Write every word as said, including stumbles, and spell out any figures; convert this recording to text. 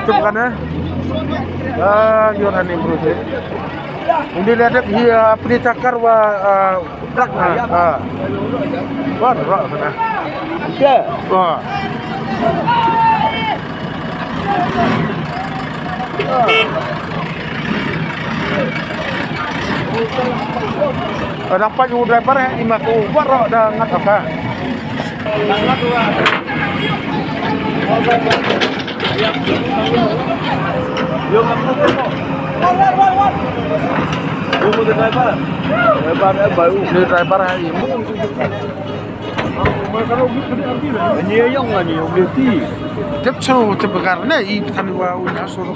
Tep kan eh. Ah, yor hani bro. Undi la dep hi, ah, pni takar wa, ah, prak na. Ah. Wan rak na. Ke? Wah. Dapat u driver eh, ima ku wan rak da ngat apa. Ni driver ha i mu. Ni yong ni yong beti. Tep sero tep gar ne i tani wa u na soro.